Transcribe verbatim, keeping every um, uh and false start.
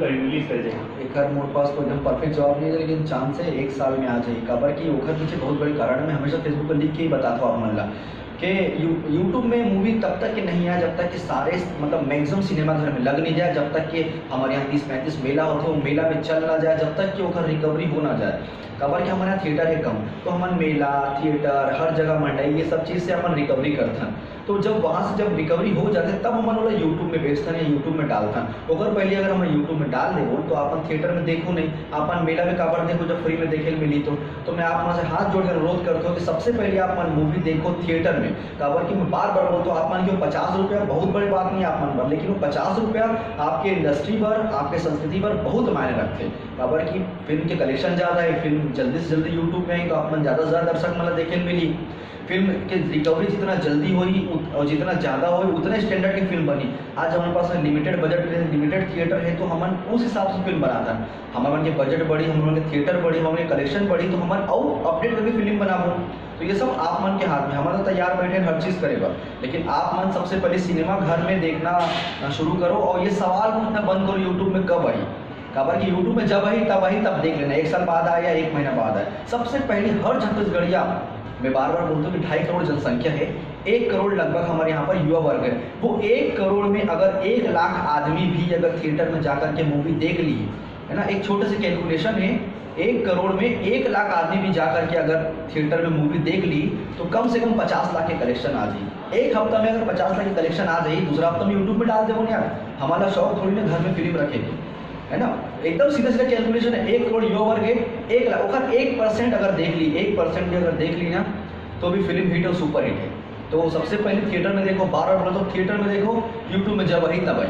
Release कर जाए। एकर मोर पास तो एकदम परफेक्ट जवाब नहीं है, लेकिन चांस है एक साल में आ जाए। काबर कि ओकर पीछे बहुत बड़े कारण है। मैं हमेशा फेसबुक पर लिख के ही बताता हूँ आप मन ला कि यू यूट्यूब में मूवी तब तक के नहीं आए जब तक कि सारे, मतलब, मैक्सिमम सिनेमा घर में लग नहीं जाए, जब तक कि हमारे यहाँ तीस पैंतीस मेला होते, वो मेला में चल ना जाए, जब तक कि ओकर रिकवरी हो ना जाए। काबर कि हमारे यहाँ थिएटर है कम, तो हमन मेला, थिएटर, हर जगह मंडई, ये सब चीज़ से अपन रिकवरी करथन। तो जब वहाँ से जब रिकवरी हो जाते, तब हमन ओला यूट्यूब में बेचथन या यूट्यूब में डालथन। ओकर पहले अगर हम यूट्यूब में डाल देबो तो अपन थिएटर में देखो नहीं, अपन मेला में काबर देखो जब फ्री में देखे मिली तो। तो मैं आप मन से हाथ जोड़ के अनुरोध करता हूँ कि सबसे पहले आप मन मूवी देखो थिएटर में। काबर कि मैं बार बार बोलता हूँ आप मन, कि वो पचास रुपया बहुत बड़ी बात नहीं है आप मन पर, लेकिन वो पचास रुपया आपके इंडस्ट्री पर, आपके संस्कृति पर बहुत मायने रखते। काबर कि फिल्म के कलेक्शन ज़्यादा है, फिल्म जल्दी से जल्दी यूट्यूब में आई तो आप मन ज़्यादा से ज़्यादा दर्शक मन ला देखे मिली। फिल्म के रिकवरी जितना जल्दी होई उत-, और जितना ज़्यादा होई, उतने स्टैंडर्ड की फिल्म बनी। आज हमारे पास लिमिटेड बजट है, लिमिटेड थिएटर है, तो हमन उस हिसाब से फिल्म बनाथन। हमर मन के बजट बढ़ी, हमर मन के थिएटर बढ़ी, हमर मन के कलेक्शन बढ़ी, तो हमन अउ अपडेट करके फिल्म बनाबो। तो ये सब आप मन के हाथ में, हमन तो तैयार बैठे हैं हर चीज़ करे बर, लेकिन आप मन सबसे पहले सिनेमा घर में देखना शुरू करो और ये सवाल पूछना बंद करो यूट्यूब में कब आई। काबर कि यूट्यूब में जब आई तब आई, तब देख लेना, एक साल बाद आए या एक महीना बाद आए। सबसे पहले हर छत्तीसगढ़िया, मैं बार बार बोलता हूँ कि ढाई करोड़ जनसंख्या है, एक करोड़ लगभग हमारे यहाँ पर युवा वर्ग है। वो एक करोड़ में अगर एक लाख आदमी भी अगर थिएटर में जाकर के मूवी देख ली, है ना, एक छोटे से कैलकुलेशन है, एक करोड़ में एक लाख आदमी भी जा करके अगर थिएटर में मूवी देख ली तो कम से कम पचास लाख के कलेक्शन आ जाए। एक हफ्ता में अगर पचास लाख के कलेक्शन आ जाए, दूसरा हफ्ता में यूट्यूब में डाल देबो ना यार, हमारा शौक थोड़ी ना घर में फिल्म रखे के, है ना। एकदम सीधा सीधा कैलकुलेशन है, एक करोड़ युवा वर्ग है, एक लाख, ओकर एक परसेंट अगर देख ली, एक परसेंट भी अगर देख ली ना, तो भी फिल्म हिट और सुपर हिट है। तो सबसे पहले थिएटर में देखो, बार बार बोला तो थिएटर में देखो, यूट्यूब में जब आई तब आई।